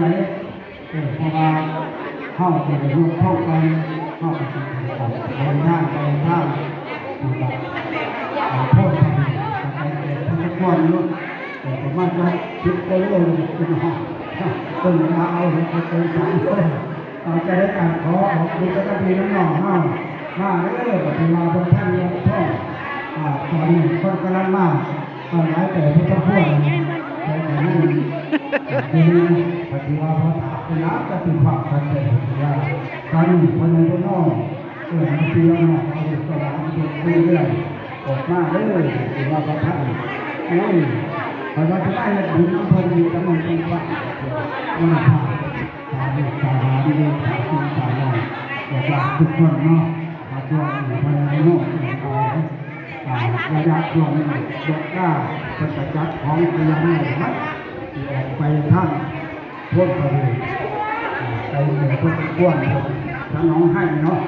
ເອີ ເພາະວ່າເຮົາຈະໄດ້ລົດເຂົ້າໄປ ເຮົາກໍຊິໄດ້ອອກເດີນທາງໄປທາງ ເອີ ໂພນທະເບດ ໄປແຕ່ພະນະຄອນເນາະ ເອີ ປະມານຈັກສິບກິໂລເນາະ ເພິ່ນວ່າເອົາໃຫ້ບໍ່ເກີນສາມໂລ. ເອົາໃຈໃນການຂໍອອກບຸນກັບພີ່ນ້ອງເຮົາມາເດີ ກໍຖືວ່າບໍ່ທັນຮອບທ້ອງ ອາ ຕອນນີ້ຄົນກຳລັງມາ ກໍຫຼາຍເຕີບພໍສົມຄວນ ແຕ່ກໍຍັງ ອາ ຢູ່ໃນກໍຖືວ່າບໍ່ຖ້າເປັນຫຍັງ ກໍຖືວ່າກັນແຕ່ຖືວ່າຕອນນີ້ພໍ່ໃຫຍ່ເພິ່ນເນາະ ເອີ ໃຫ້ພີ່ນ້ອງເອົາລູກເອົາຫຼານເຮັດເຮືອນອອກມາເດີ ຖືວ່າບໍ່ທັນ ໂອ້ຍ ຂ້ອຍວ່າຈະມາເຮັດບຸນນຳເພິ່ນຢູ່ ແຕ່ມັນເປັນພະ ມັນພະ ຕາລູກຕາຫຼານເດີ ຕາພີ່ຕານ້ອງ ຍາດໆທຸກຄົນເນາະ ມາຊ່ວຍເພິ່ນເນາະ ເອີ ໄລຍະຊ່ວງນີ້ ດອກກາເພິ່ນກະຈັດຂອງຕຽມໄວ້ໝົດ ຊິອອກໄປທາງໂພນທະເບດ ໄປເໜືອໂພນຄວນ ທາງໜອງໄຮເນາະ.